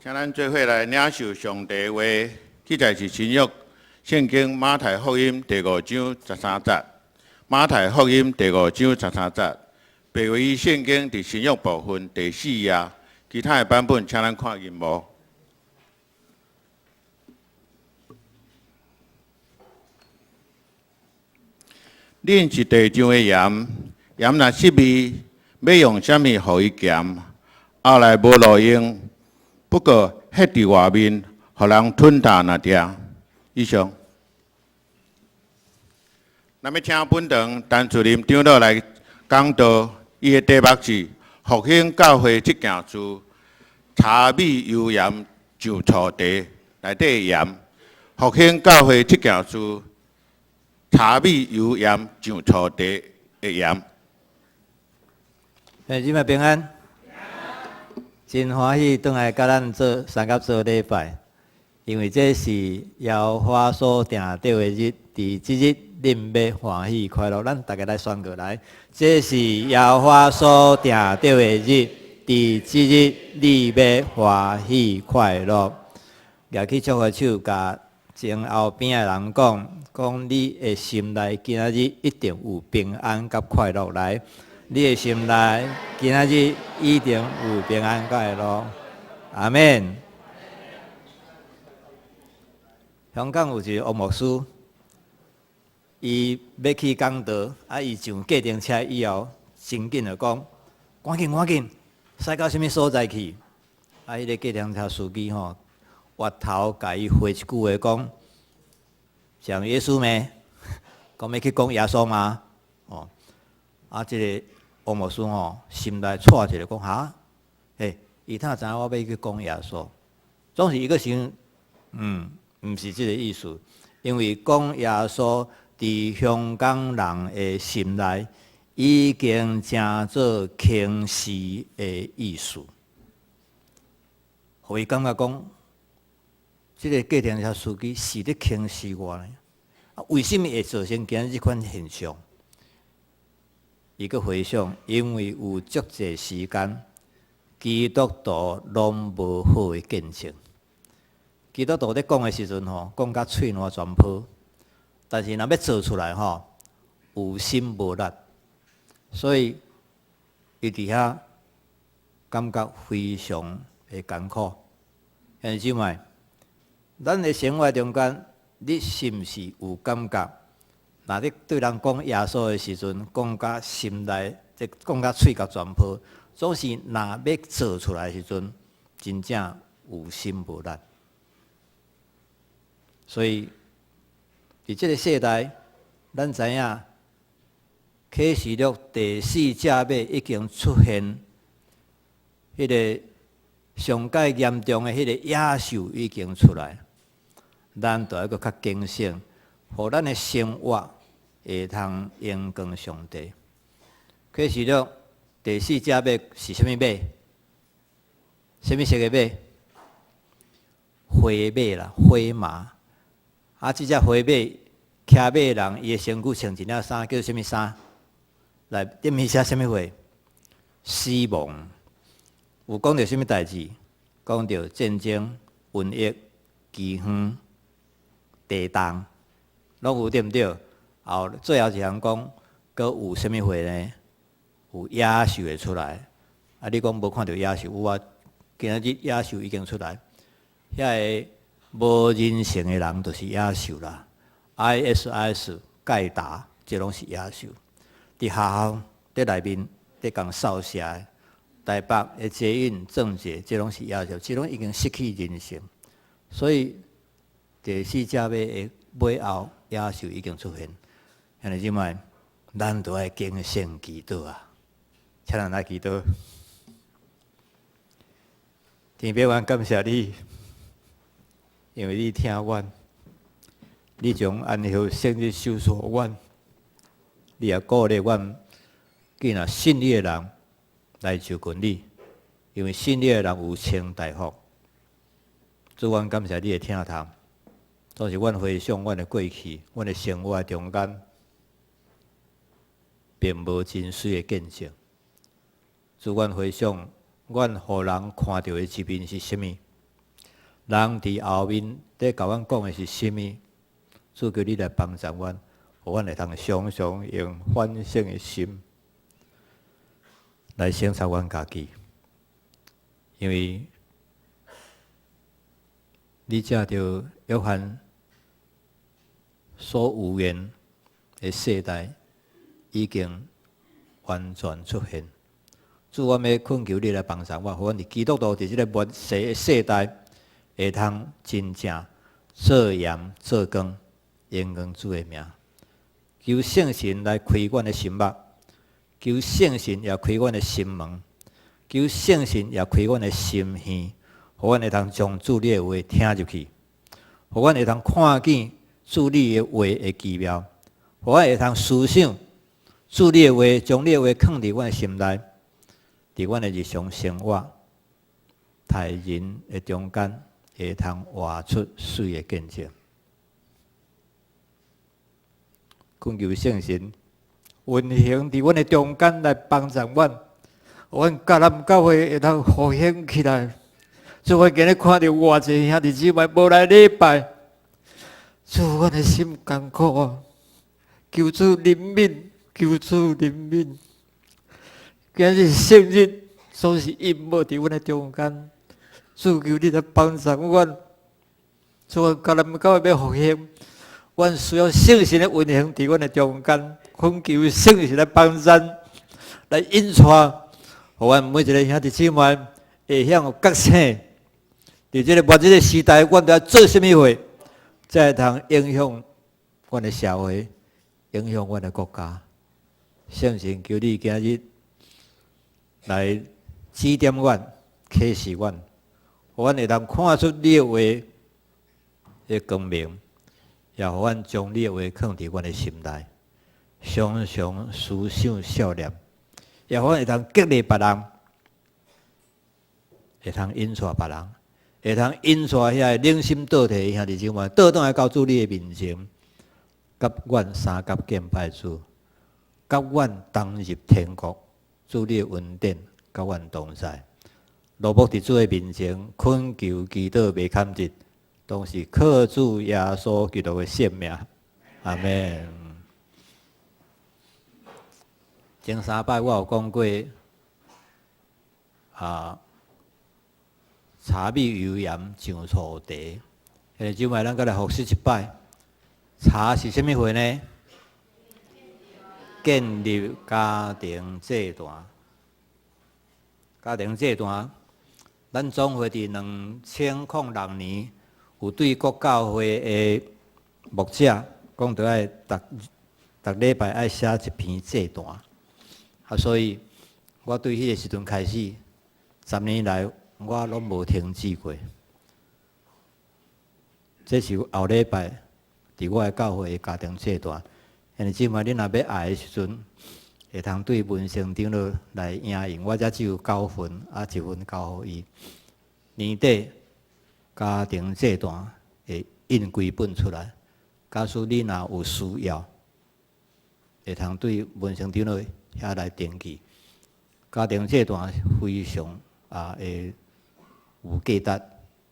請咱做伙來領受上帝話，記載是新約聖經馬太福音第五章十三節。馬太福音第五章十三節，白話聖經佇新約部分第四頁，其他的版本請咱看螢幕。恁是地上的鹽，鹽若失味，欲用啥物予伊鹹？後來無路用，不過歇佇外面，予人吞踏爾定。以上。咱欲請本堂陳主任長老來講道，伊的題目是復興教會這件事，柴米油鹽醬醋茶內底的鹽。復興教會這件事，柴米油鹽醬醋茶的鹽。兄弟姊妹平安，真歡喜轉來佮咱做三佮做禮拜，因為這是耶和華所定著的日，佇這日恁欲歡喜快樂。咱逐家來宣告來，這是耶和華所定著的日，佇這日你欲歡喜快樂。舉起祝福手，共前後邊的人講，講你的心內今仔日一定有平安佮快樂來。你的心內今仔日一定有平安快樂。阿們。香港有一個王牧師，伊欲去講道，啊，伊上計程車以後，真緊就講，趕緊趕緊，駛到啥物所在去？啊，彼個計程車司機吼，回頭共伊回一句話講，講耶穌咩？講欲去講耶穌嗎？哦，啊，這个王牧師吼，心內掣一下，講哈，嘿，伊哪知影我欲去講耶穌？總是伊閣想，毋是這个意思，因為講耶穌佇香港人的心內已經成做輕視的意思，予伊感覺講，這个計程車司機是咧輕視我呢？啊，為啥物會造成今仔這款現象？伊閣回想，因為有足濟時間，基督徒攏無好的見證。基督徒咧講的時陣吼，講甲喙瀾全泡，但是若欲做出來吼，有心無力，所以伊佇遐感覺非常的艱苦。兄弟姊妹，咱的生活中間，你是毋是有感覺？若你對人講耶穌的時陣，講甲心內，這講甲喙角全泡，總是若欲做出來的時陣，真正有心無力。所以，佇這个世代，咱知影啟示錄第四隻馬已經出現，彼个上蓋嚴重的彼个野獸已經出來，咱著愛閣較警醒，予咱的生活會通榮光上帝。啟示錄第四隻馬是啥物馬？啥物色的馬？灰馬啦，灰馬。啊，這隻灰馬騎馬的人，伊的身軀穿一領衫，叫啥物衫？來，頂面寫啥物貨？死亡。有講著啥物代誌？講著戰爭、瘟疫、饑荒、地動，攏有對毋對？後最後一項講，閣有啥物貨呢？有野獸會出來。啊，你講無看著野獸？有啊，今仔日野獸已經出來。遐个無人性的人就是野獸啦。ISIS、蓋達，這攏是野獸。佇學校佇內面佇共掃射的，台北的捷運、政捷，這攏是野獸，這攏已經失去人性。所以第四隻馬的尾後，野獸已經出現。兄弟姊妹，咱都愛警醒祈禱啊！請咱來祈禱。天父，阮感謝你，因為你疼阮，你將安息聖日賞賜阮，你也鼓勵阮，既若信你的人來就近你，因為信你的人有穿大福。主，阮感謝你的疼痛，總是阮回想阮的過去，阮的生活中間，並無真媠的見證。主，阮回想，阮予人看著的一面是啥物？人佇後面佇共阮講的是啥物？主求你來幫助阮，予阮會通常常用反省的心來省察阮家己，因為你藉著約翰所預言的世代已經完全出現。主，我欲懇求你來幫助我，予阮佇基督徒佇這個末世的世代，會通真正做鹽做光，榮光主的名。求聖神來開阮的心目，求聖神也開阮的心門，求聖神也開阮的心耳，予阮會通將主你的話聽入去，予阮會通看見主你的話的奇妙，予阮會通思想主你的話，將你的話囥佇阮的心內，佇阮的日常生活，待人的中間，會通活出媠的見證。懇求聖神運行佇阮的中間來幫助阮，阮迦南教會會通復興起來。主，我今日看著偌濟兄弟姊妹無來禮拜，主，阮的心艱苦啊！求主憐憫，求主憐憫。今日聖日總是陰無佇阮的中間，主求你來幫助阮。主，迦南教會欲復興，阮需要聖神的運行佇阮的中間，懇求聖神來幫咱，來引帶，予阮每一个兄弟姊妹會曉有覺醒。佇這个末日的時代，阮著愛做啥物貨，才會通影響阮的社會，影響阮的國家。聖神求你今日來指點阮、啟示阮，予阮會當看出你的話的光明，也予阮將你的話囥佇阮的心內，常常思想默念，也予阮會當激勵別人，會通引帶別人，會通引帶遐個冷心倒退的兄弟姊妹，倒轉來到主你的面前，佮阮相佮敬拜主，佮阮同入天國，主你的恩典佮阮同在。落幕佇主的面前，懇求祈禱袂坎窒，攏是靠主耶穌基督的聖名。阿們。前三擺我有講過，啊，柴米油鹽醬醋茶。兄弟姊妹，咱閣來複習一擺。柴是啥物貨呢？建立家庭祭壇。家庭祭壇，咱總會佇2006年有對各教會的牧者講，著愛逐逐禮拜愛寫一篇祭壇。啊，所以我對彼个時陣開始，10年來我攏無停止過。這是後禮拜佇我的教會的家庭祭壇。兄弟姊妹，恁若欲愛的時陣，會通對文成長老來影印。我遮只有九份，啊，一份交予伊。年底家庭祭壇會印幾本出來，假使你若有需要，會通對文成長老遐來登記。家庭祭壇非常啊會有價值，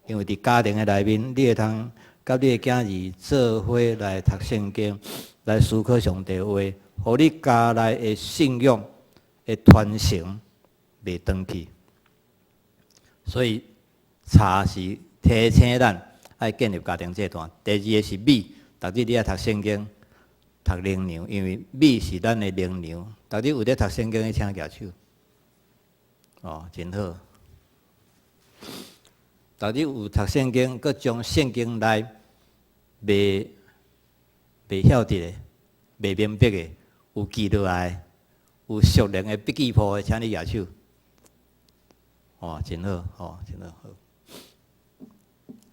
因為佇家庭的內面，你會通佮你的囝兒做伙來讀聖經，來思考上帝話，予你家內的信仰的傳承袂斷去。所以柴是提醒咱愛建立家庭祭壇。第二个是米，逐日你愛讀聖經、讀靈糧，因為米是咱的靈糧。逐日有咧讀聖經的，請舉手。哦，真好。逐日有讀聖經，閣將聖經內袂曉得的、袂明白的、有記落來、有屬靈的筆記簿的，請你舉手。哦，真好，哦，真好。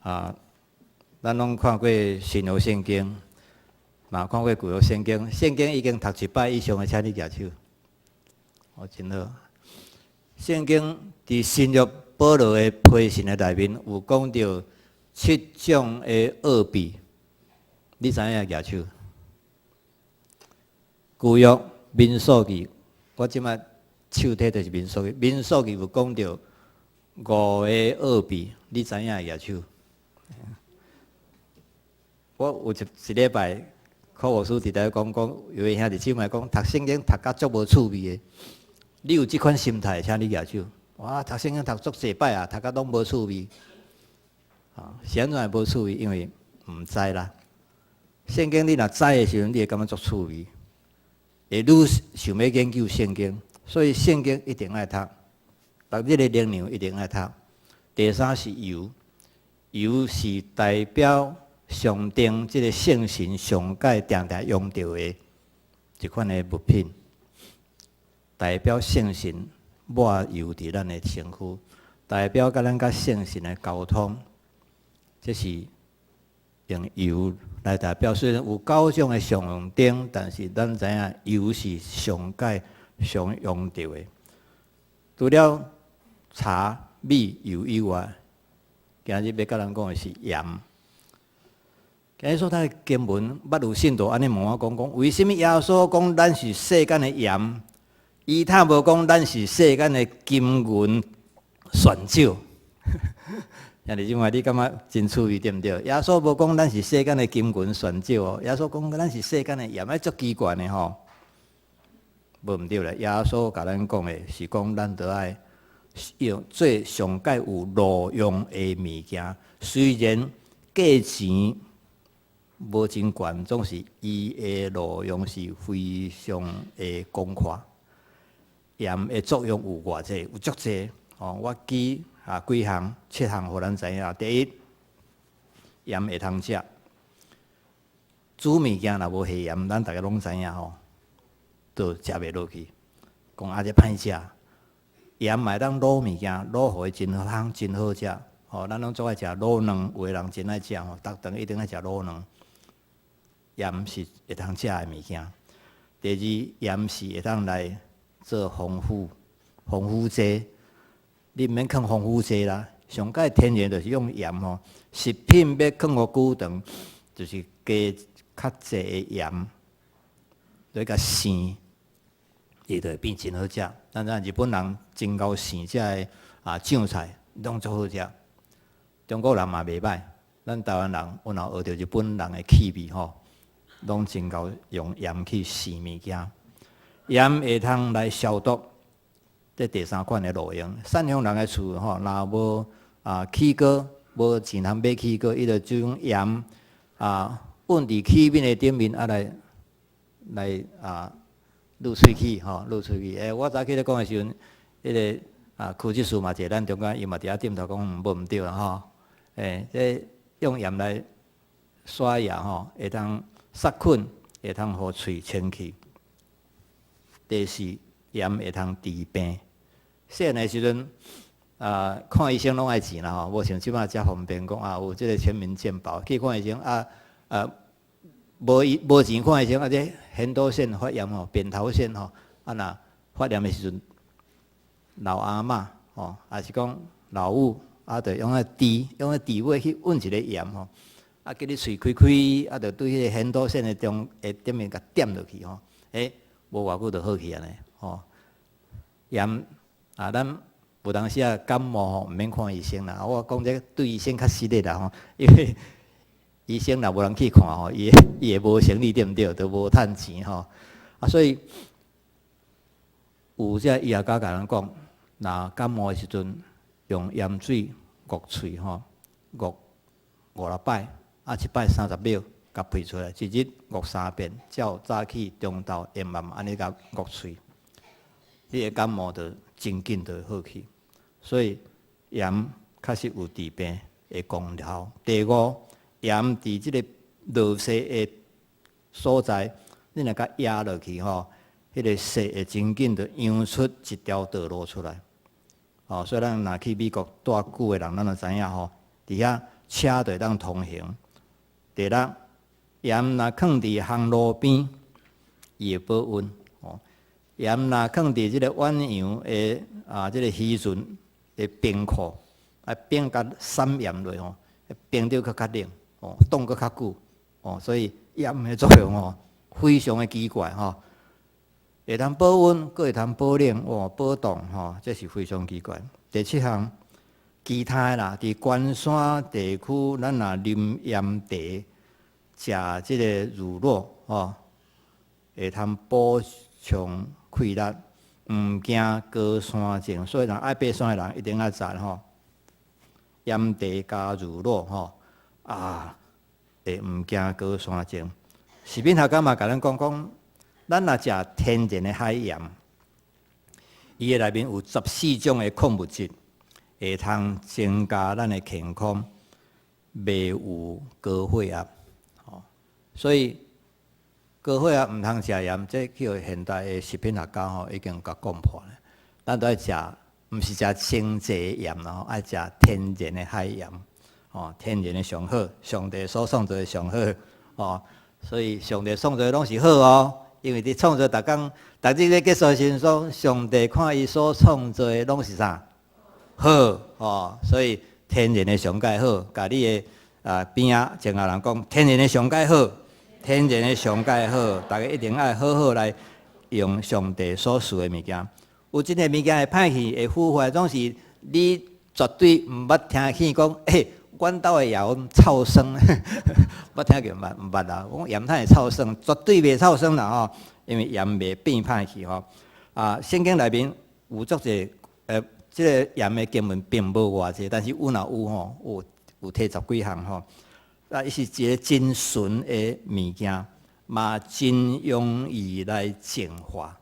啊，咱攏看過新約聖經，嘛看過舊約聖經。聖經已經讀一擺以上的，請你舉手。哦，真好。聖經佇新約保羅的批信的內面有講著七種的奧秘，你知影舉手？舊約民數記，我這擺手提就是民數記。民數記有講著五个奧秘，你知影舉手？我有一禮拜，柯牧師佇咧講講，有位兄弟姊妹講讀聖經讀甲足無趣味的。你有這款心態，請你舉手。哇，讀聖經讀足濟擺啊，讀甲攏無趣味。啊，是按怎會無趣味？因為毋知啦。聖經你若知的時陣，你會感覺足趣味，會愈想欲研究聖經。所以聖經一定愛讀，逐日的靈糧一定愛讀。第三是油，油是代表上帝這個聖神上蓋定定用著的一款的物品，代表聖神抹油佇咱的身軀，代表佮咱佮聖神的溝通，這是用油來代表。雖然有九種的象徵，但是咱知影油是上蓋常用著的。除了茶、米、油以外，今日欲佮咱講的是鹽。今日所讀的經文，捌有信徒按呢問我講講，為啥物耶穌講咱是世間的鹽？伊他無講咱是世間的金銀璇石？兄弟姊妹，你感覺真趣味對毋對？耶穌無講咱是世間的金銀璇石哦，耶穌講咱是世間的鹽，啊，足奇怪的吼。無毋對咧，耶穌共咱講的是講咱著愛用做上蓋有路用的物件，雖然價錢無真懸，總是伊的路用是非常的廣闊。鹽的作用有偌濟？有足濟哦。我舉啊幾項、七項，予咱知影。第一，鹽會通食，煮物件若無下鹽，咱逐家攏知影吼，就食袂落去。講啊，這歹食。鹽嘛會當滷物件，滷予伊真香、真好食。吼，咱攏足愛食滷卵，有的人真愛食吼，逐頓一定愛食滷卵。鹽是會通食的物件。第二，鹽是會當來做防腐劑，你毋免囥防腐劑啦。上蓋天然就是用鹽吼，食品欲囥予久長，就是加較濟的鹽來共生，伊就會變真好食。咱知日本人真𠢕生這个啊醬菜，攏足好食。中國人嘛袂䆀，咱台灣人有若學著日本人的氣味吼，攏真𠢕用鹽去生物件。鹽會通來消毒，這第三款的路用。善用人的厝吼，若無啊起鍋，無錢通買起鍋，伊就就用鹽啊，勻佇器皿的頂面啊來來啊，滷喙齒吼，滷喙齒。欸，我早起咧講的時陣，彼个啊柯執事嘛坐咱中間，伊嘛佇遐點頭講無毋對啦吼。欸，這用鹽來刷牙吼，會當殺菌，會通予喙清氣。第四，鹽會通治病。細漢的時陣，啊，看醫生攏愛錢啦吼，無像這擺遮方便，講啊有這个全民健保，去看醫生啊啊，無醫無錢看醫生啊，這扁桃腺發炎吼，扁桃腺吼，啊若發炎的時陣，老阿嬤吼，抑是講老母啊，就用彼豬，用彼豬尾去勻一个鹽吼，啊，叫你喙開開，啊，就對彼个扁桃腺的中的頂面共點落去吼，欸，無偌久就好去按呢，吼。鹽啊，咱有當時啊感冒吼，毋免看醫生啦。我講這對醫生較失禮啦吼，因為醫生若無人去看吼，伊伊會無生意對毋對？就無趁錢吼。啊，所以有這醫學家共咱講，若感冒的時陣，用鹽水漯喙吼，漯50擺，啊一擺30秒，共噴出來，一日漯三遍，照早起、中晝、下暗按呢共漯喙，你的感冒就真緊就會好去。所以鹽確實有治病的功效。第五，鹽佇這个落雪的所在，你若共壓落去吼，彼个雪會真緊就揚出一條道路出來。哦，所以咱若去美國蹛久的人，咱就知影吼，佇遐車就會當通行。第六，鹽若囥佇烘爐邊，伊會保溫。哦，鹽若囥佇這个遠洋的啊，這个漁船的冰庫，啊冰共散鹽落吼，冰得閣較冷，哦，凍閣較久，哦，所以鹽的作用哦，非常的奇怪吼，會通保溫，閣會通保冷，哦，保凍吼，這是非常奇怪。第七項，其他的啦，佇關山地區，咱若啉鹽茶，食這个乳酪吼，會通補充氣力，毋驚高山症。所以人愛爬山的人一定愛食吼，鹽茶加乳酪吼，啊，會毋驚高山症。食品學家嘛共咱講講，咱若食天然的海鹽，伊的內面有14種的礦物質，會通增加咱的健康，袂有高血壓。吼，所以高血壓毋通食鹽，這去予現代的食品學家吼已經共講破咧。咱都愛食，毋是食精製鹽啦，吼，愛食天然的海鹽，吼，天然的上好，上帝所創造的上好，吼，所以上帝創造的攏是好哦，因為佇創造逐工，逐日咧結束的時陣說，上帝看伊所創造的攏是啥？好，吼，所以天然的上蓋好，共你的啊邊仔前後人講，天然的上蓋好，天然的上蓋好，大家一定愛好好來用上帝所賜的物件。有真濟物件會歹去，會腐壞，總是你絕對毋捌聽見講，欸，阮兜的鹽臭酸，捌聽過毋捌？毋捌啦。講鹽哪會臭酸，絕對袂臭酸啦吼，因為鹽袂變歹去吼。啊，聖經內面有足濟，這个鹽的經文並無偌濟，但是有若有吼，有提十幾項吼。啊，伊是一个真純的物件，嘛真容易來淨化。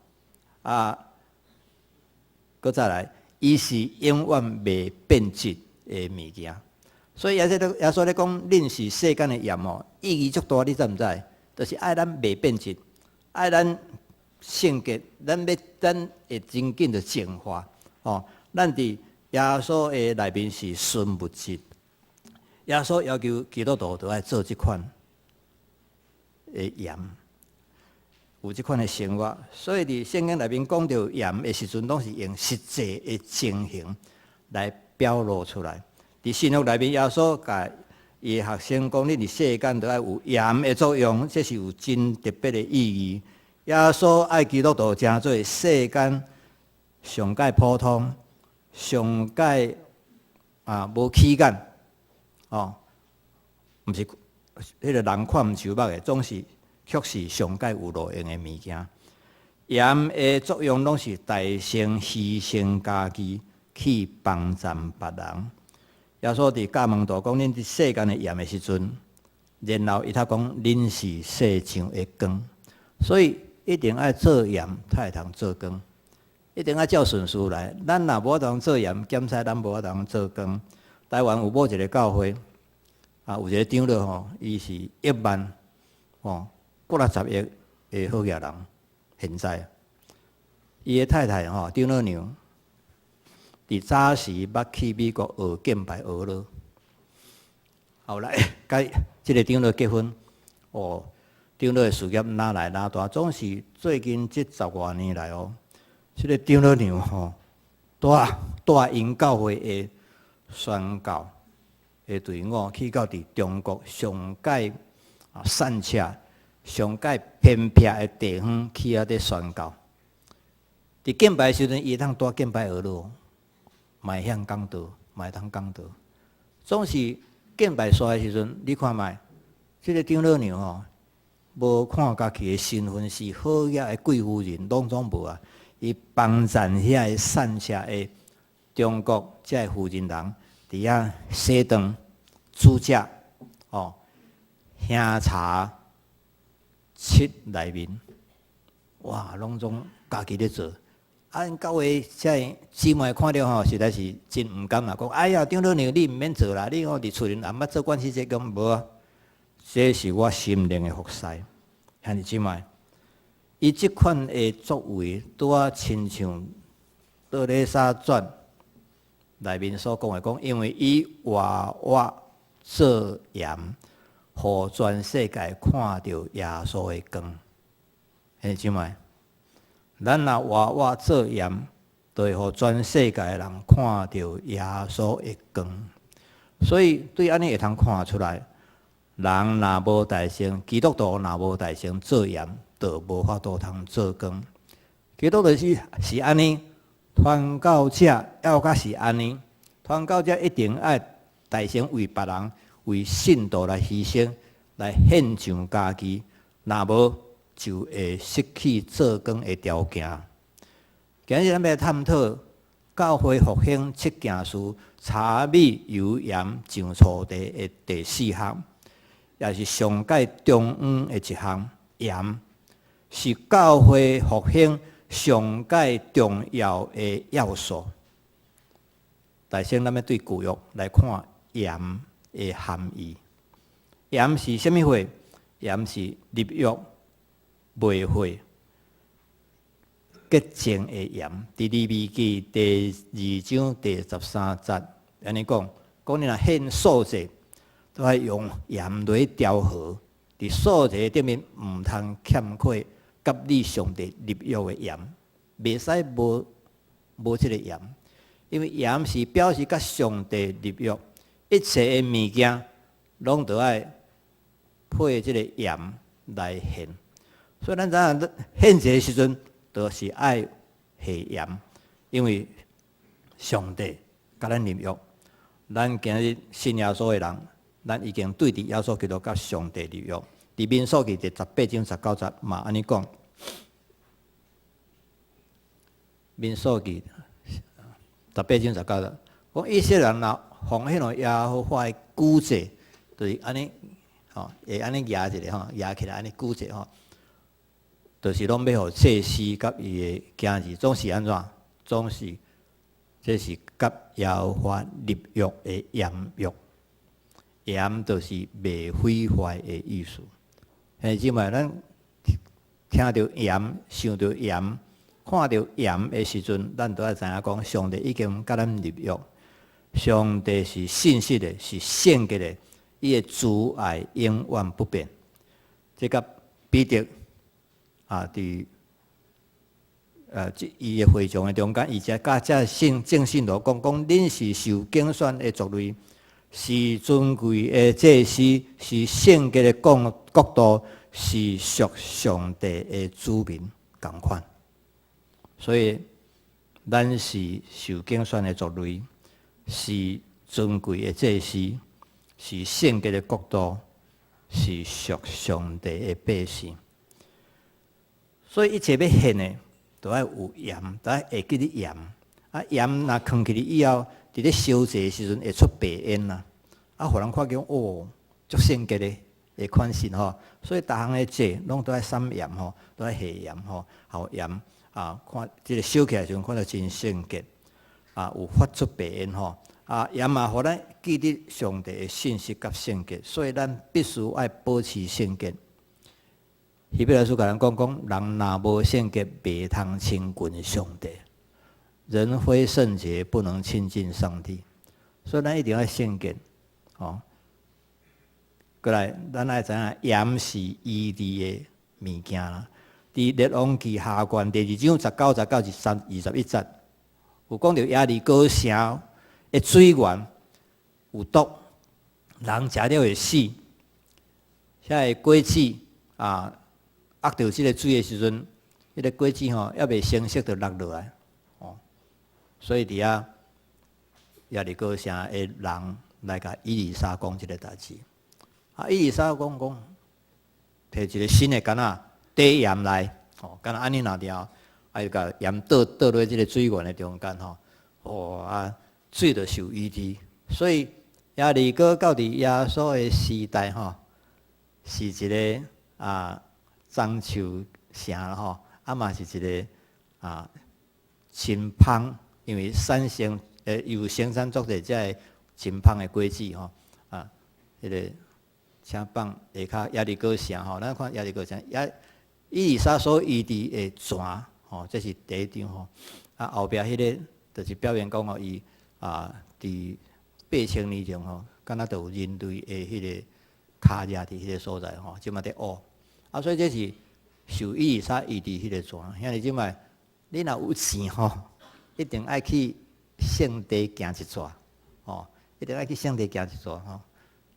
啊，閣再來，伊是永遠袂變質的物件。所以耶穌咧講，恁是世間的鹽哦，意義足大，你知毋知？就是愛咱袂變質，愛咱聖潔，咱欲咱會真緊就淨化。哦，咱佇耶穌的內面是純物質。耶穌要求基督徒都愛做這款的鹽，有這款的生活。所以佇聖經內面講著鹽的時陣，攏是用實際的情形來表露出來。佇新約內面，耶穌共伊的學生講：恁佇世間都愛有鹽的作用，這是有真特別的意義。耶穌愛基督徒成做世間上蓋普通、上蓋啊無起眼，哦，毋是彼个人看毋受目的，總是卻是上蓋有路用的物件。鹽的作用攏是代先犧牲家己去幫贊別人。耶穌佇教門徒講：恁佇世間的鹽的時陣，然後伊才講恁是世上的光。所以一定愛做鹽，才會通做光。一定愛照順序來。咱若無法度做鹽，檢採咱無法度做光。台灣有某一个教會，啊，有一个長老吼，伊是億萬吼，幾若十億的好額人。現在，伊的太太吼，長老娘，佇早時捌去美國學敬拜學了，後來佮這个長老結婚，哦，長老的事業愈來愈大，總是最近這十外年來哦，這个長老娘吼，帶帶𪜶教會的宣教的隊伍去到佇中國上蓋啊散赤、上蓋偏僻的地方去遐佇宣教。佇敬拜的時陣，伊會當帶敬拜學咯，嘛會曉講道，嘛會當講道。總是敬拜煞的時陣，你看覓，這个長老娘吼，無看家己的身份是好額的貴婦人，攏總無啊。伊幫贊遐个散赤的中國這个婦人人，佇遐洗頓、煮食，哦，香茶室內面，哇，攏總家己咧做。啊，𪜶教會這个姊妹看著吼，實在是真毋甘啦，講哎呀，長老娘你毋免做啦，你吼佇厝裡也毋捌做管事這工無啊？這是我心靈的服侍，兄弟姊妹，伊這款的作為，拄仔親像德肋撒傳內面所講的，講因為伊活活做鹽，予全世界看著耶穌的光，兄弟姊妹，咱若活活做鹽，就會予全世界的人看著耶穌的光。所以對按呢會通看出來，人若無代先，基督徒若無代先做鹽，就無法度通做光。基督徒是按呢，傳教者猶閣是按呢，傳教者一定愛代先為別人、為信徒來犧牲，來獻上家己，若無就會失去做工的條件。今日咱欲來探討教會復興七件事，柴米油鹽醬醋茶的第四項，也是上蓋重要的一項。鹽是教會復興上蓋重要的要素。首先，咱欲對舊約來看鹽的含義。鹽是啥物貨？鹽是立約袂血潔淨的鹽。佇利未記第二章第13節，按呢講，講你若獻素祭，都愛用鹽來調和。佇素祭頂面毋通欠缺佮你上帝立約的鹽，袂使無這个鹽，因為鹽是表示佮上帝立約，一切的物件攏著愛配這个鹽來獻。所以咱知影獻祭的時陣，就是愛下鹽，因為上帝佮咱立約，咱今日信耶穌的人，咱已經對佇耶穌基督佮上帝立約。佇民數記第18章19節嘛按呢講，民數記十八章十九節，講以色列人若奉獻予耶和華的舉祭，就是按呢吼，會按呢舉一个吼，舉起來按呢舉祭吼，就是攏欲予祭司佮伊的囝兒，總是按怎？總是這是佮耶和華立約的鹽約，鹽就是袂毀壞的意思。兄弟姊妹，咱聽著鹽、想著鹽、看著鹽的時陣，咱都愛知影講，上帝已經佮咱立約。上帝是信實的，是聖潔的，伊的慈愛永遠不變。這佮彼得啊，佇這伊的會眾的中間，伊才佮遮信眾信徒講講，恁是受揀選的族類，是尊貴的祭司，是聖潔的國國度，是屬上帝的子民，仝款。所以，咱是受揀選的族類，是尊貴的祭司，是聖潔的國度，是屬上帝的百姓。所以，一切欲獻的，都愛有鹽，都愛會記得鹽。啊，鹽若囥起去以後，佇咧燒祭的時陣會出白煙啦。啊，予人看見哦，足聖潔的的款式吼。所以，逐項的祭攏都愛灑鹽吼，都愛下鹽吼，予鹽啊，看這个燒起來時陣，看著真聖潔啊，有發出白煙吼。啊，鹽嘛，予咱記得上帝的信實佮聖潔，所以咱必須愛保持聖潔。希伯來書共咱講講，人若無聖潔，袂通親近上帝。人非聖潔，不能親近上帝。所以咱一定愛聖潔，吼。過來，咱愛知影鹽是醫治的物件啦。佇列王記下卷第二章19節到21節，有講著耶利哥城的水源有毒，人食了會死。遐个果子啊，壓著這个水的時陣，彼个果子吼猶未成熟就落落來，哦，所以佇遐耶利哥城的人來共以利沙講這个代誌。啊，以利沙講講，提一个新的矸仔，綴鹽來，哦，敢若按呢若著，啊，就共鹽倒倒落這个水源的中間吼，哦啊，水就受醫治。所以耶利哥到佇耶穌的時代吼，是一个啊樟樹城吼，啊嘛是一个啊真芳，因為產生有生產足濟這个真芳的果子吼，啊，彼个請放下跤耶利哥城吼，咱看耶利哥城，耶以利沙所醫治的泉吼，這是第一張吼，啊後壁彼个就是表明講吼，伊啊佇8000年前吼，敢若就有人類的彼个跤跡佇彼个所在吼，這馬佇挖，啊所以這是受以利沙醫治彼个泉。兄弟姊妹，你若有錢吼，一定愛去聖地行一逝，吼，一定愛去聖地行一逝吼，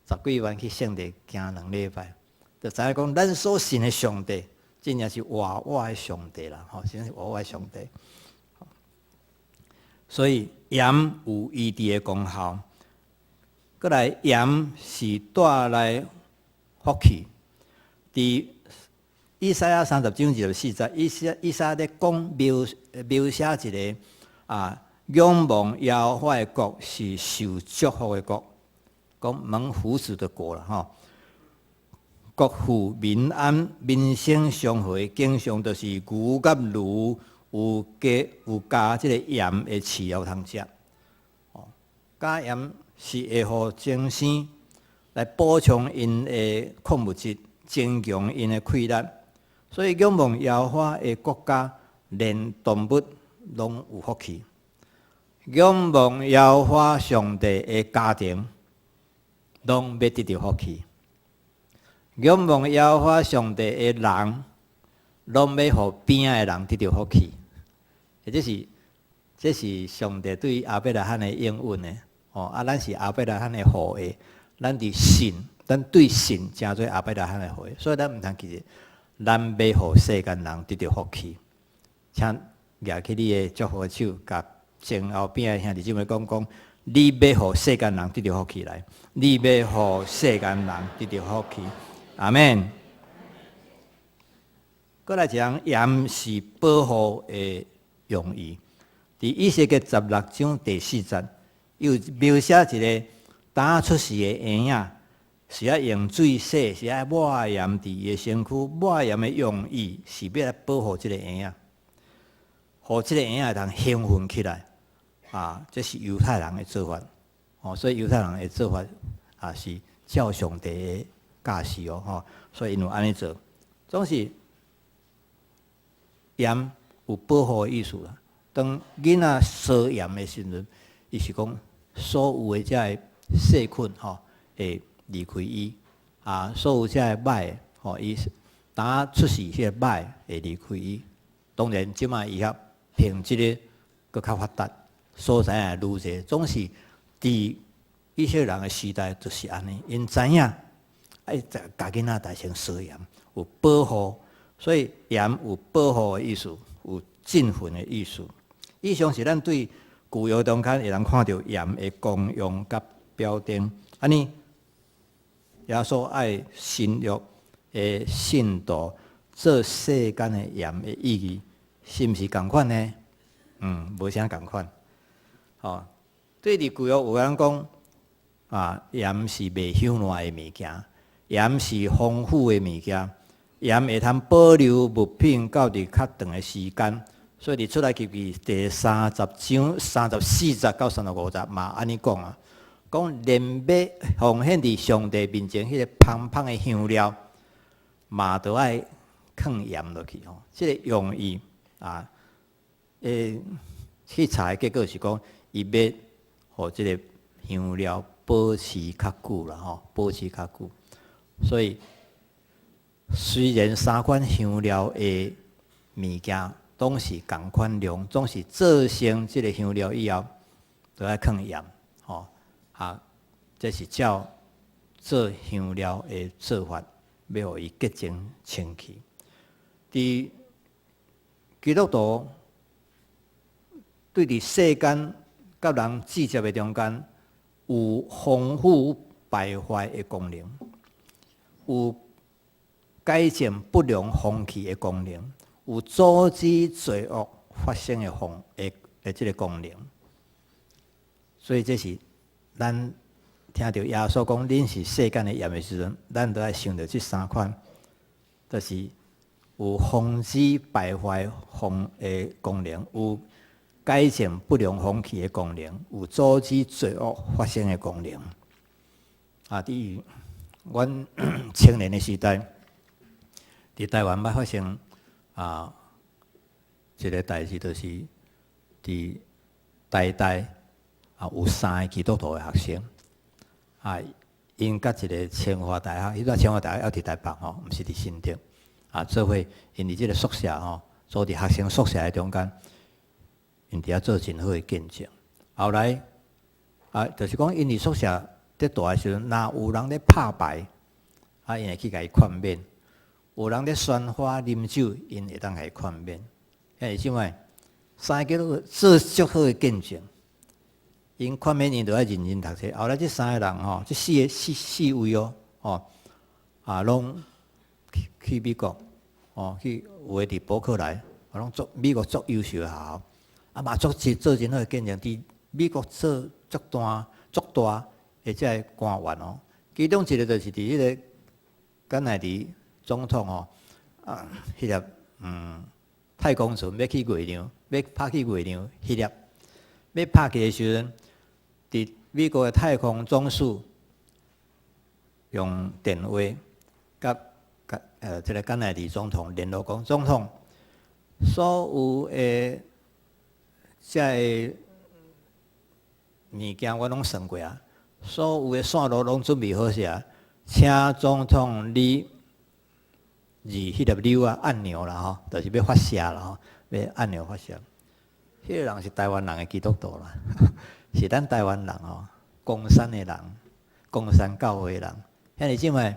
十幾萬去聖地行2禮拜，就知影講咱所信的上帝，真正是活活的上帝啦，吼，真正是活活的上帝。所以鹽有醫治的功效。閣來鹽是帶來福氣。佇以賽亞30章24節，以賽亞咧講描寫一个仰望耶和華的國是受祝福的國，講蒙福祉的國啦吼。國富民安，民生祥和的景象，就是牛佮驢有加這个鹽的飼料通食。哦，加鹽是會予增生來補充𪜶的礦物質，增強𪜶的氣力。所以仰望耶和華的國家，連動物攏有福氣。仰望耶和華上帝的家庭，攏欲得著福氣。仰望耶和華上帝的人，攏欲予邊仔的人得著福氣。這是上帝對亞伯拉罕的應允的。哦，咱是亞伯拉罕的後裔，咱佇信，咱對信成做亞伯拉罕的後裔，所以咱毋通記得，咱欲予世間人得著福氣。請舉起你的祝福的手，共前後邊的兄弟姊妹講講，你欲予世間人得著福氣來，你欲予世間人得著福氣。阿們。閣來一項，鹽是保護的用意。佇以西結16章第4節，有描寫一个剛出世的嬰仔，是愛用水洗，是愛抹鹽佇伊的身軀。抹鹽的用意是欲來保護這个嬰仔，予這个嬰仔會當興奮起來。這是猶太人的做法。哦，所以猶太人的做法是照上帝的教示哦，吼，所以𪜶有按呢做，總是鹽有保護的意思啦。當囡仔撒鹽的時陣，伊是講所有的這个細菌吼會離開伊，所有這个歹吼，伊當出世彼個歹會離開伊。當然，這擺醫學憑這个閣較發達，所在也愈濟，總是佇以色列人的時代就是按呢，𪜶知影愛共囡仔大先撒鹽，有保護，所以鹽有保護的意思，有振奮的意思。以上是咱對舊約中間會當看著鹽的功用佮表徵。按呢，耶穌愛新約的信徒做世間的鹽的意義，是毋是仝款呢？無啥仝款。吼，對佇舊約有人講，鹽是袂朽爛的物件，鹽是豐富的物件，鹽會通保留物品到佇較長的時間。所以佇出埃及記第30章34節到35節嘛，按呢講啊，講連欲奉獻佇上帝面前彼个芳芳的香料，嘛都愛囥鹽落去吼。這个用意去查的結果是講，伊欲予這个香料保持較久啦吼，保持較久。所以雖然三款香料的物件攏是仝款量，總是做成這个香料以後，都愛囥鹽吼。這是照做香料的做法，欲予伊潔淨清氣。佇基督徒對佇世間佮人接觸的中間，有防腐敗壞的功能，有改正不良風氣的功能，有阻止罪惡發生的這个功能。所以這是咱聽著耶穌講，恁是世間的鹽的時陣，咱都愛想著這三款，就是有防止敗壞風的功能，有改正不良風氣的功能，有阻止罪惡發生的功能。佇阮青年的時代，佇台灣捌發生一个代誌，就是佇台大有三个基督徒的學生，𪜶佮一个清華大學，彼陣清華大學猶佇台北吼，毋是佇新竹，做伙𪜶佇這个宿舍吼，住佇學生宿舍的中間，𪜶佇遐做真好的見證。後來就是講𪜶佇宿舍佇蹛的時陣，若有人咧拍牌，𪜶會去共伊勸勉；有人咧喧嘩啉酒，𪜶會當共伊勸勉。兄弟姊妹，三个都做足好的見證，𪜶勸勉𪜶著愛認真讀冊。後來這三個人吼，這四個四四位哦，吼啊，攏去美國，哦，去有的佇伯克萊，攏做美國足優秀的學校，啊嘛足做真好的見證，佇美國做足大足大的這个官員哦。其中一個就是佇彼個甘乃迪總統吼，啊，彼粒太空船欲去月亮，欲拍去月亮，彼粒欲拍去的時陣，佇美國的太空總署用電話佮佮這个甘乃迪總統聯絡講，總統，所有的這个物件我攏算過啊，所有的線路攏準備好勢啊，請總統你按彼粒鈕仔按鈕啦吼，就是欲發射啦吼，欲按鈕發射。彼个人是台灣人的基督徒啦，是咱台灣人吼，岡山的人，岡山教會的人。兄弟姊妹，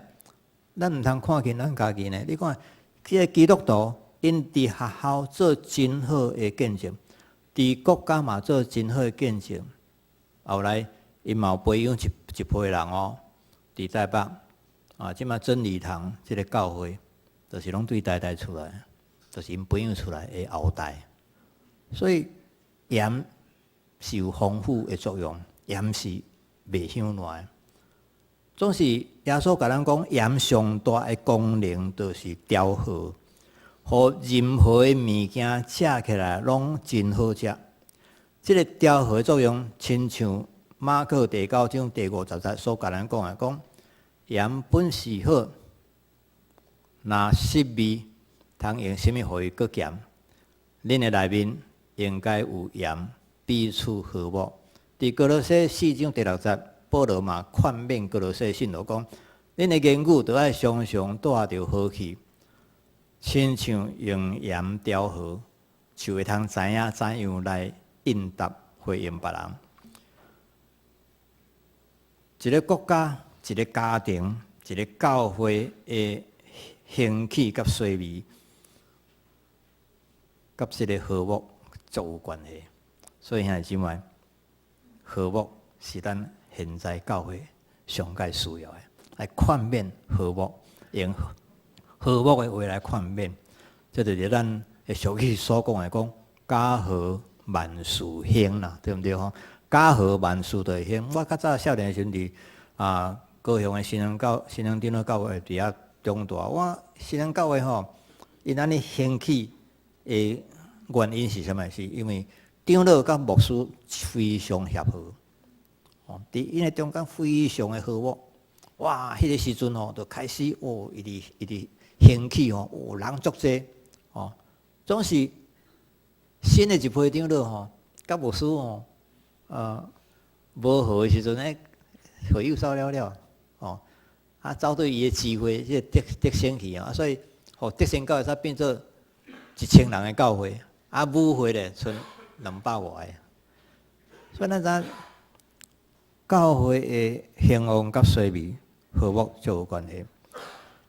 咱毋通看輕咱家己呢。你看，這个基督徒，𪜶佇學校做真好的見證，佇國家嘛做真好的見證。後來，𪜶嘛有培養一批人哦，佇台北啊，這馬真理堂這个教會，就是攏對台大出來，就是𪜶培養出來的後代。所以鹽是有防腐的作用，鹽是袂香爛的。總是耶穌共咱講，鹽上大的功能就是調和，予任何的物件食起來攏真好食。這个調和作用，親像馬可第九章第五十節所共咱講的，講鹽本是好，若失味，通用啥物予伊閣鹹？恁的內面應該有鹽，彼此和睦。佇歌羅西四章第六節，保羅嘛勸勉歌羅西信徒講：恁的言語著愛常常帶著和氣，親像用鹽調和，就會通知影怎樣來應答回應別人。一个國家、一个家庭、一个教會的興起佮衰微，佮這个和睦足有關係。所以兄弟姊妹，和睦是咱現在教會上蓋需要的，來勸勉和睦，用和睦的話來勸勉，這就是咱的俗語所講的講家和萬事興啦，對毋對吼？家和萬事就會興。我較早少年的時陣佇啊高雄的新興長老教會佇遐長大。我新興教會吼，𪜶按呢興起的原因是啥物？是因為長老佮牧師非常協和，哦，佇𪜶的中間非常的和睦。哇，彼个時陣吼，就開始哦，一直一直興起吼，哦，人足濟，哦，總是新的一批長老吼，佮牧師吼，無和的時陣，欸，會友走了了，哦，啊，走對伊的智慧，這個得勝去啊，所以，予得勝教會才變做1000人的教會，啊，母會咧，賰200外个。所以咱知教會的興旺佮衰微和睦就有關係。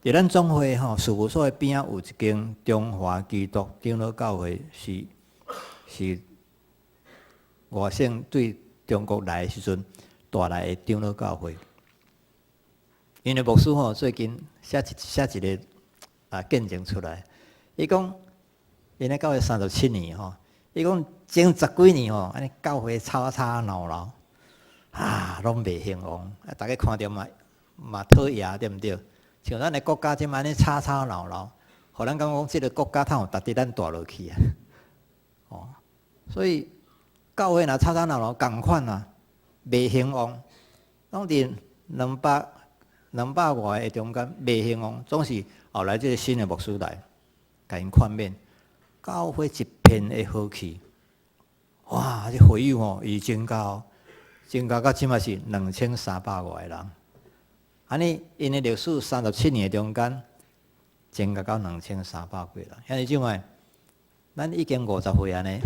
佇咱總會吼事務所的邊仔有一間中華基督長老教會，是外省對中國來的時陣帶來的長老教會。𪜶的牧師吼最近寫一个啊見證出來，伊講𪜶的教會37年吼，伊講前十幾年吼，按呢教會吵吵鬧鬧，啊，攏袂興旺，啊，逐家看著嘛嘛討厭，對毋對？像咱的國家這麼按呢吵吵鬧鬧，予咱感覺講這个國家通有值得咱蹛落去啊？哦，所以教會若吵吵鬧鬧，仝款啊，袂興旺，攏佇200外个中間袂興旺，總是後來這个新的牧師來，共𪜶勸勉，教會一片的和氣，哇！這會友吼伊增加，增加到這馬是2300外个人。按呢，𪜶的歷史37年的中間，增加到2300幾人。兄弟姊妹，咱已經50歲按呢，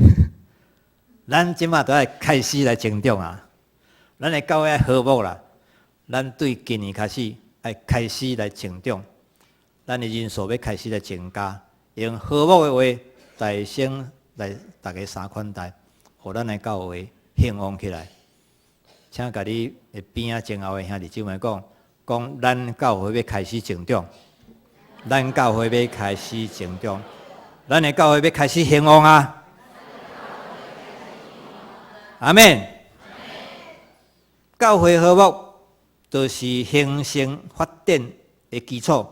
咱這馬都愛開始來成長啊！咱的教會愛和睦啦，咱對今年開始愛開始來成長，咱的人數欲開始來增加，用和睦的話大聲來逐家相款待，予咱的教會興旺起來。請共你的邊仔前後的兄弟姊妹講，講咱教會欲開始成長，咱教會欲開始成長，咱的教會欲開始興旺啊！阿們。教會和睦，就是興盛發展的基礎。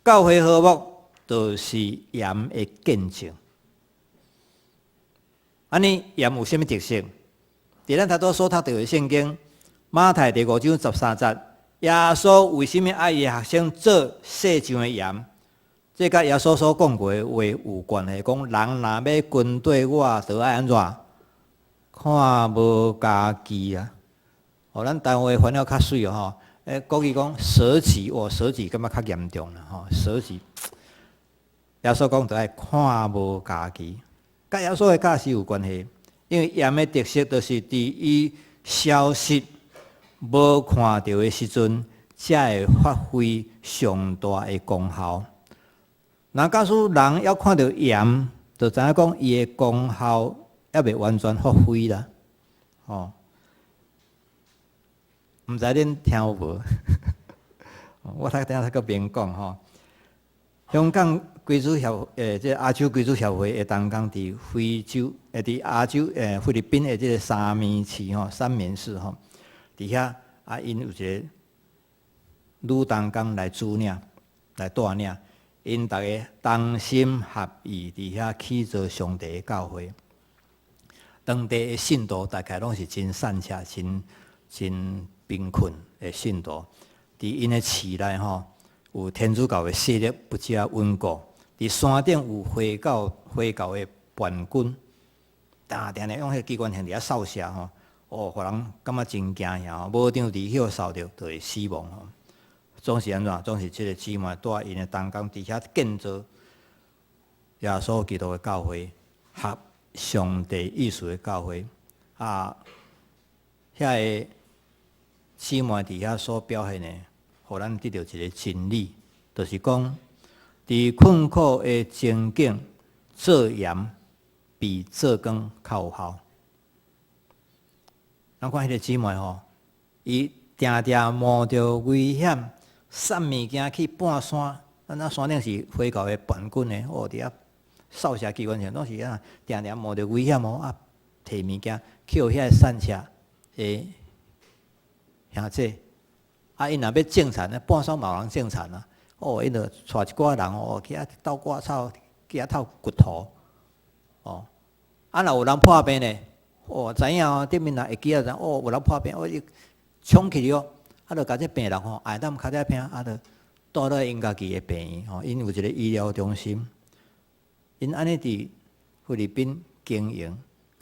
教會和睦，就是鹽的見證。按呢鹽有啥物特色？佇咱頭拄所讀著的聖經，馬太第五章十三節，耶穌為啥物愛伊學生做世上的鹽？這佮耶穌所講過的話有關係。講人若欲跟綴我，就愛按怎？看無家己啊！哦，咱台灣話翻了較媠哦吼。國語講捨己，哦，捨己感覺較嚴重啦吼。捨己，耶穌講就愛看無家己，佮耶穌的教示有關係。因為鹽的特色就是佇伊消失無看著的時陣，才會發揮上大的功效。若假使人猶看著鹽，就知影講伊的功效猶未完全發揮啦。吼，毋知恁聽有無？我頭等下閣免講吼。香港歸主協這個亞洲歸主協會的同工佇非洲，佇亞洲菲律賓的這個三暝市吼，三暝市吼，佇遐啊，𪜶有一个女同工來主領，來帶領，𪜶逐家同心合意佇遐起造上帝的教會。當地的信徒大概攏是真散赤、真真貧困的信徒，佇𪜶的市內吼，有天主教的勢力不遮穩固，佇山頂有回教的叛軍，定定用彼個機關槍佇遐掃射吼，哦，予人感覺真驚嚇吼，無當佇彼掃著就會死亡吼。總是按怎？總是這个姊妹帶𪜶的同工佇遐建造耶穌基督的教會，合上帝意思的教會啊，遐个姊妹佇遐所表現的，予咱得著一個真理，就是講，佇困苦的情景做鹽比做光較有效。咱看彼个姊妹吼，伊定定冒著危險，送物件去半山，咱那山頂是回教的叛軍的，哦，佇遐掃射機關槍，攏是啊，定定冒著危險哦，啊，提物件去予遐个散赤的兄弟。啊，𪜶若欲種田，半山嘛有人種田啊。哦，𪜶就帶一寡人哦，去遐鬥割草，去遐鬥掘土。哦，啊，若有人破病呢？哦，知影哦，頂面若會記啊，哦，有人破病，哦，伊衝去哦，啊，就共這病人吼，愛當跤這病，啊，就帶到𪜶家己的病院吼，𪜶有一个醫療中心。𪜶按呢佇菲律賓經營，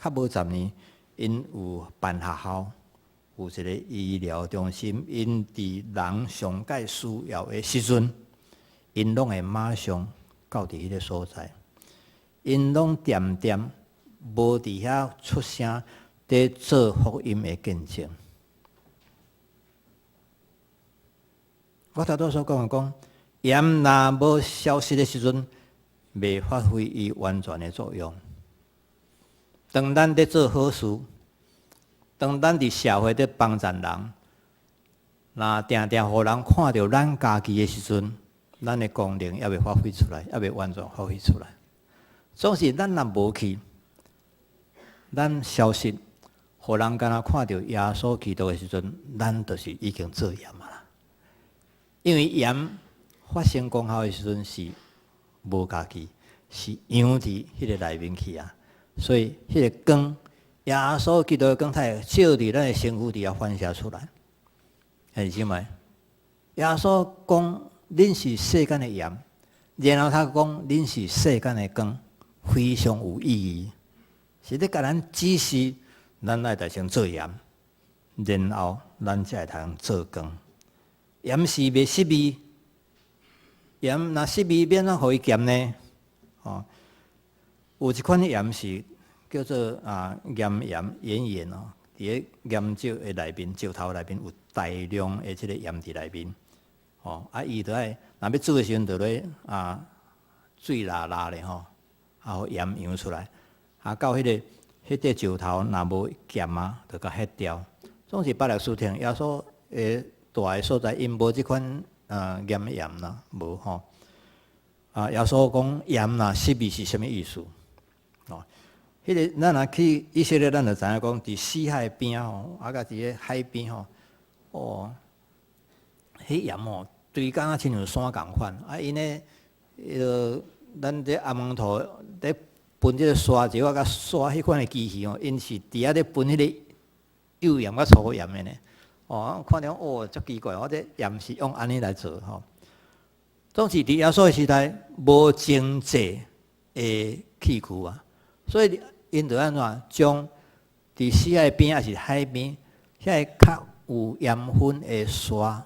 較無10年，𪜶有辦學校，有一个醫療中心。𪜶佇人上蓋需要的時陣，𪜶攏會馬上到佇彼个所在。𪜶攏恬恬無佇遐出聲，佇做福音的見證。我頭拄所講的講，鹽若無消失的時陣，袂發揮伊完全的作用。當咱佇做好事，當咱佇社會佇幫助人，若定定予人看著咱家己的時陣，咱的功能猶未發揮出來，猶未完全發揮出來。總是咱若無去，咱消失，予人敢若看著耶穌基督的時陣，咱就是已經做鹽啊啦。因為鹽發生功效的時陣是無家己，是揚佇彼个內面去啊。所以彼个光，耶穌基督的光，才會照佇咱的身軀佇遐反射出來。兄弟姊妹，耶穌講恁是世間的鹽，然後他講恁是世間的光，非常有意義，是咧共咱指示，咱愛來先做鹽，然後咱才會通做光。鹽是袂失味，鹽若失味，欲按怎予伊鹹呢？哦，有一款鹽是叫做啊岩鹽、岩鹽哦，佇个岩石的內面、石頭內面有大量的這个鹽佇內面。哦，啊，伊就愛若欲煮的時陣，就咧啊水抐抐咧吼，啊，予鹽溶出來。啊，到彼個石頭若無鹹啊，就共撇掉。總是巴勒斯坦耶穌的蹛的所在，𪜶無這款鹽的鹽啦，無吼。啊，耶穌講鹽若失味是啥物意思？哦，彼個咱若去以色列，咱就知影講，佇死海邊吼，啊，佮佇咧海邊吼，哦，彼鹽吼，堆甲親像山仝款。啊，𪜶咧，彼个咱這阿門塗咧分這个沙石仔佮沙彼款的機器吼，𪜶是佇遐咧分彼个幼鹽佮粗鹽的呢。哦，看著哦，足奇怪，我這鹽是用按呢來做吼。總是佇耶穌的時代無精製的器具啊，所以𪜶就按怎將佇死海邊抑是海邊遐个較有鹽分的沙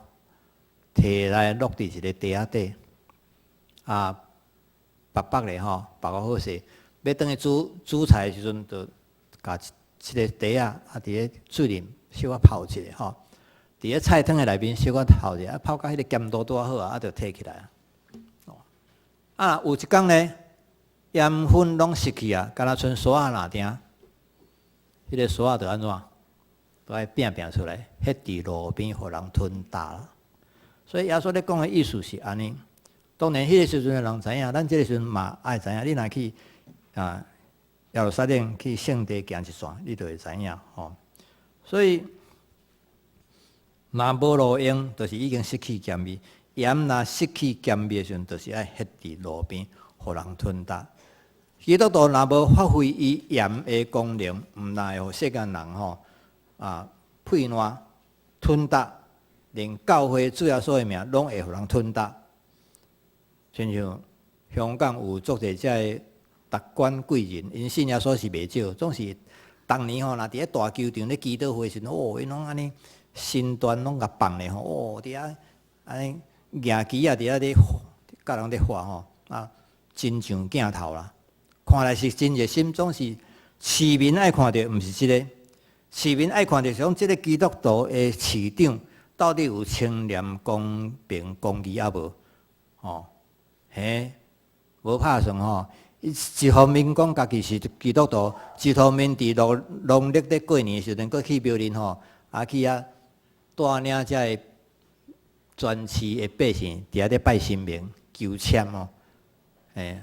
提來落佇一个袋仔底，啊，縛縛咧吼，縛好好勢，欲轉去煮煮菜的時陣，就共這个袋仔啊，佇咧水裡小可泡一下吼。佇咧菜湯的內面小可泡者，啊泡甲彼个鹹度拄仔好啊，啊就提起來啊。啊，有一工呢，鹽分攏失去啊，敢若賰沙仔若定，彼个沙仔就按怎，都愛拚拚出來，彼佇路邊予人吞踏啦。所以耶穌咧講的意思是按呢。當然，彼个時陣的人知影，咱這个時陣嘛愛知影。你若去啊耶路撒冷去聖地行一轉，你就會知影吼。所以若無路用，就是已經失去鹹味。鹽若失去鹹味的時陣，就是愛彼佇路邊，予人吞踏。基督徒若無發揮伊鹽的功能，毋但會予世間人吼啊屁爛吞踏，連教會主耶穌的名攏會予人吞踏。親像香港有足濟遮个達官貴人，𪜶信耶穌是袂少，總是逐年吼，若佇咧大球場咧祈禱會時陣，哦，𪜶攏按呢身段攏共放咧吼，哦，佇遐按呢舉旗仔佇遐咧佮人咧喊吼，啊，真上鏡頭啦，看來是真熱心，總是市民愛看著毋是這个，市民愛看著是講這个基督徒的市長到底有清廉、公平、公義抑無？吼，嘿，無拍算吼。一方面講家己是基督徒，一方面佇農曆咧過年的時陣，閣去廟裡吼，啊去遐帶領遮个全市的百姓佇遐咧拜神明、求籤哦，嘿，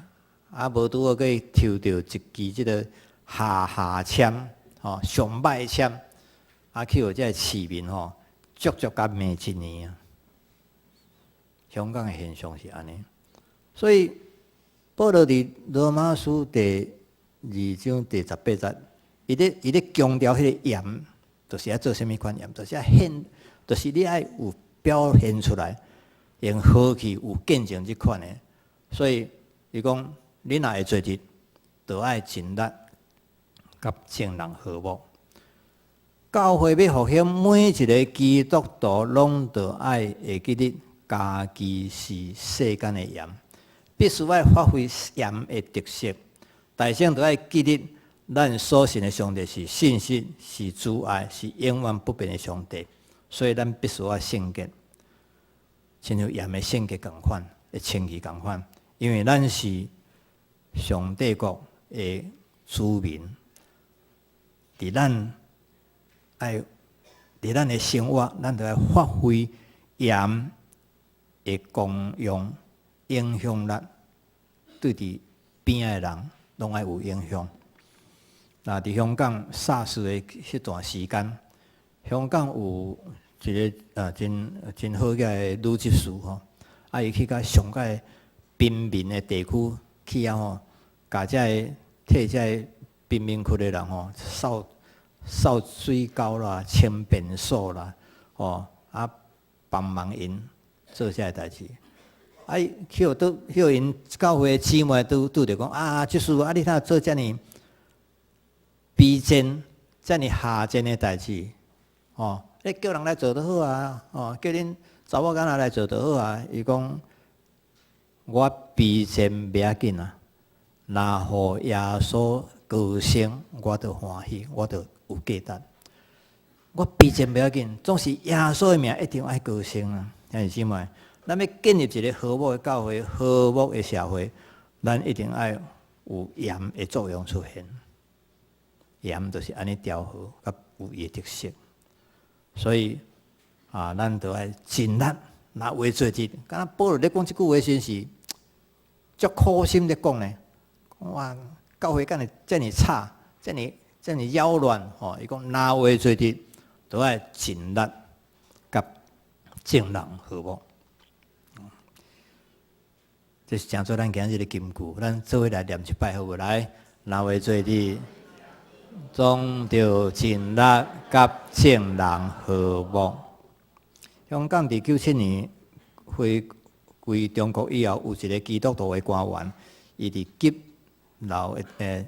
啊無拄好閣抽著一支這个下下籤，吼，上歹籤，啊去予這个市民吼，足足共罵一年啊。香港的現象是按呢，所以保羅佇羅馬書第2章第18節，伊咧強調彼个鹽，就是愛做啥物款鹽，就是愛顯，就是你愛有表現出來，用和氣有見證這款的。所以伊講，你若會做得，就愛盡力佮眾人和睦。教會欲復興，每一个基督徒攏著愛會記得，家己是世間的鹽，必須愛發揮鹽的特色。大聲著愛記得，咱所信的上帝是信實、是慈愛、是永遠不變的上帝，所以咱必須愛聖潔，親像鹽的聖潔仝款，的清氣仝款，因為咱是上帝國的子民，佇咱的生活，咱著愛發揮鹽的功用、影響力，對佇邊仔的人攏愛有影響。那佇香港 SARS 的彼段時間，香港有一个真真好个女執事吼，啊伊去甲上蓋貧民的地區去遐吼，共遮个替遮个貧民區的人吼掃掃水溝啦、清便所啦，吼啊幫忙𪜶做遮个代誌。啊，去予拄去予𪜶教會姊妹拄拄著講啊，執事啊，你哪做遮爾卑賤、遮爾下賤的代誌？吼，你叫人來做就好啊，吼，叫恁查某囡仔來做就好啊。伊講我卑賤袂要緊啊，若予耶穌高升，我就歡喜，我就有價值。我卑賤袂要緊，總是耶穌的名一定愛高升啊！兄弟姊妹，咱欲建立一个和睦的教會、和睦的社會，咱一定愛有鹽的作用出現。鹽就是按呢調和，佮有伊的特色。所以啊，咱著愛盡力，若話做佇，敢若保羅咧講這句話時是足苦心咧講呢。哇，教會敢會遮爾吵，遮爾遮爾擾亂吼。伊講若話做佇，都愛盡力佮眾人和睦。這是成做咱今日的金句，咱做伙來念一擺好無？來，若話做佇，總著盡力佮眾人和睦。香港佇97年回歸中國以後，有一个基督徒的官員，伊佇急流的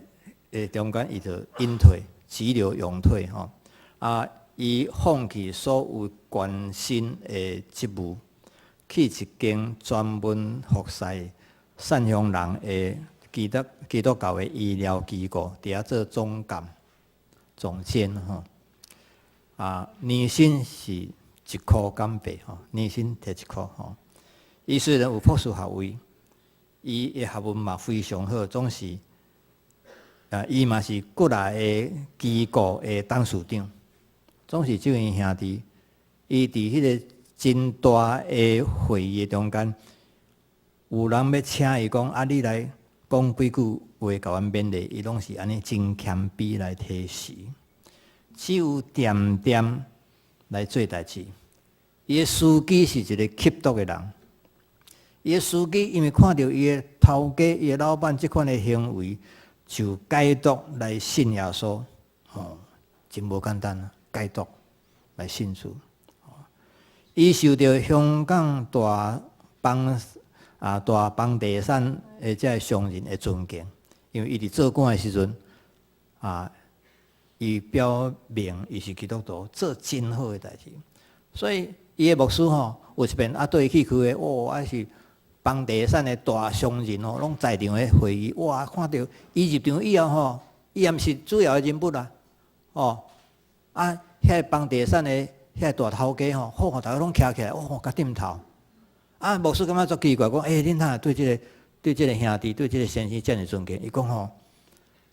誒中間，伊就隱退，急流勇退吼。啊，伊放棄所有官身的職務，去一間專門服侍贍養人的基督教的醫療機構，佇遐做總監、總監吼。啊，年薪是1箍港幣吼，年薪摕1箍吼。伊雖然有博士學位，伊的學問嘛非常好，總是啊，伊嘛是幾若个機構的董事長，總是這位兄弟，伊佇彼个真大的會議中間，有人欲請伊講啊，你來講幾句話，共阮勉勵，伊攏是按呢真謙卑來提示，只有恬恬來做代誌。伊的司機是一个吸毒的人，伊的司機因為看著伊的頭家、伊的老闆這款的行為，就解毒來信耶穌，吼，真無簡單啊！解毒來信主，伊受著香港大房啊大房地產的這个商人的尊敬，因為伊佇做官的時陣啊，伊表明伊是基督徒，做真好的代誌，所以伊的牧師吼有一遍啊，綴伊去開會，哦，啊是房地產的大商人吼，攏在場的會議，哇，看著伊入場以後吼，伊也毋是主要的人物啦，哦，啊，遐个房地產的遐个大頭家吼，好，逐个攏徛起來，哦，共點頭。啊，牧師感覺足奇怪，講，欸，恁哪會對這个兄弟、對這个先生遮爾尊敬？伊講吼，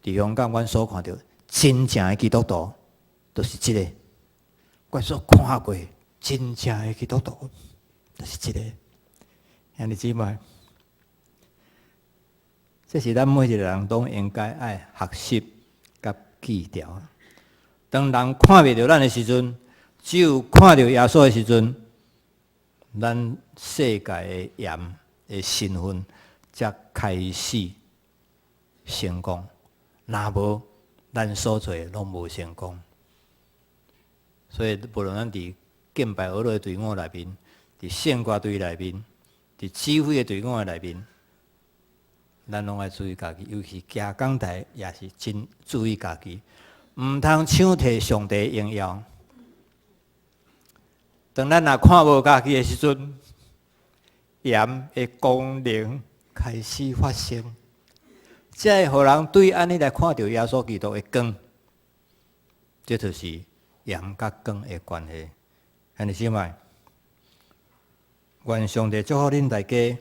佇香港，阮所看著真正的基督徒，就是這个。我所看過真正的基督徒，就是這个。兄弟姊妹，這是咱每一个人攏應該愛學習佮記牢。當人看袂著咱的時陣，只有看著耶穌的時陣，咱世界的鹽的身份才開始成功。若無，咱所做的攏無成功。所以，無論咱佇敬拜樂隊的隊伍內面，佇聖歌隊內面，佇指揮的隊伍的內面，咱攏愛注意家己，尤其行講台也是真注意家己，毋通搶提上帝榮耀。當咱若看無家己的時陣，鹽的功能開始發生，才會予人對按呢來看著耶穌基督的光，這就是鹽佮光的關係。兄弟姊妹，願上帝祝福恁大家，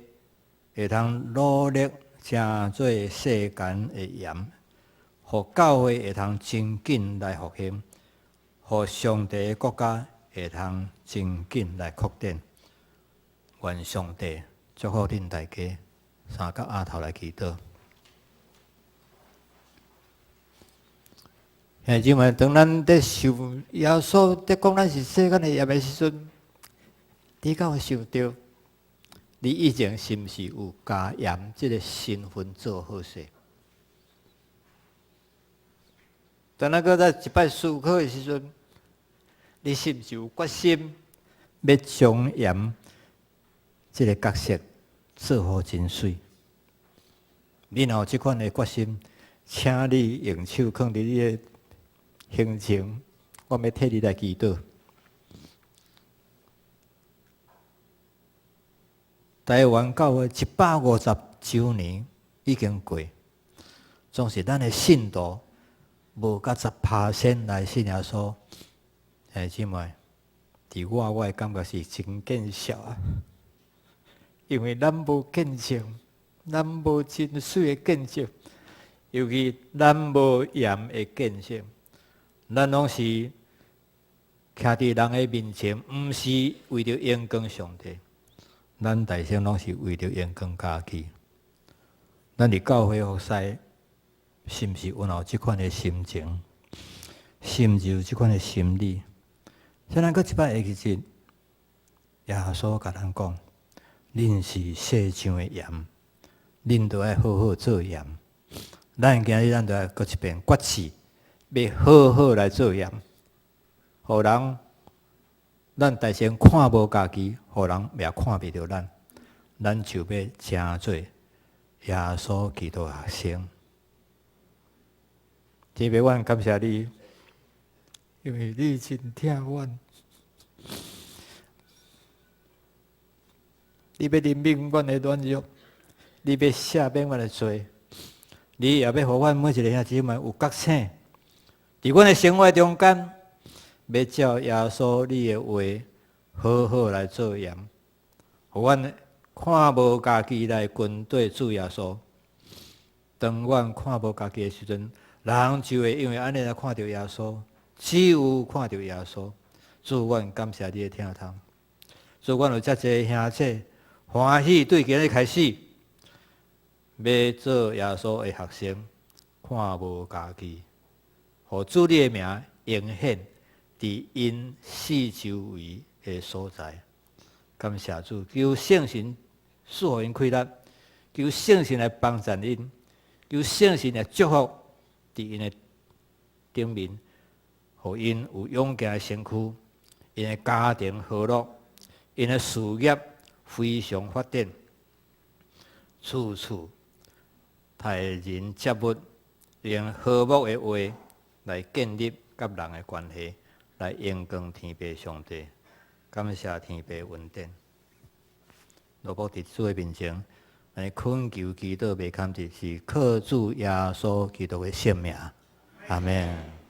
會通努力成做世間的鹽，予教會會通真緊來復興，予上帝的國家會通真緊來擴展。願上帝祝福恁大家，三角阿頭來祈禱。兄弟姊妹，當咱佇受耶穌佇講咱是世間的鹽的時陣，你敢有想著，你以前是毋是有共鹽這个身份做好勢？當咱閣再一擺思考的時陣，你是毋是有決心欲將鹽這个角色做好真媠？你若有這款的決心，請你用手囥佇你的胸前，我欲替你來祈禱。台灣教會150周年已經過，總是咱的信徒無甲10%來信耶穌。兄弟姊妹，佇我的感覺是真見笑啊！因為咱無見證，咱無真媠的見證，尤其咱無鹽的見證。咱攏是徛佇人的面前，毋是為著榮光上帝，咱大先攏是為著榮光家己。咱佇教會服侍，是毋是有有這款的心情？是毋是有這款的心理？所以咱閣一擺會記得，耶穌共咱講：恁是世上的鹽，恁都愛好好做鹽。咱今日咱都愛閣一遍決志，欲好好來做鹽，予人咱大先看無家己，予人也看袂著咱，咱就欲成做耶穌基督學生。天父，阮感謝你，因為你真疼阮，你欲憐憫阮的軟弱，你欲赦免阮的罪，你也欲予阮每一个兄弟姊妹有覺醒，佇阮的生活中間，欲照耶穌你的話，好好來做鹽，予阮看無家己來跟綴主耶穌。當阮看無家己的時陣，人就會因為按呢來看著耶穌，只有看著耶穌。主，阮感謝你的疼痛。主，阮有遮濟兄弟歡喜對今日開始，欲做耶穌的學生，看無家己，予主你的名榮顯佇𪜶四周圍的所在。感謝主，求聖神賜予𪜶氣力，求聖神來幫助𪜶，求聖神來祝福佇𪜶的頂面，予𪜶有勇健的身軀，𪜶的家庭和樂，𪜶的事業非常發展，處處待人接物，用和睦的話來建立佮人的關係，來榮光天父上帝。感謝天父恩典。落僕佇主的面前，來懇求祈禱袂堪得，是靠主耶穌基督的聖名。阿們。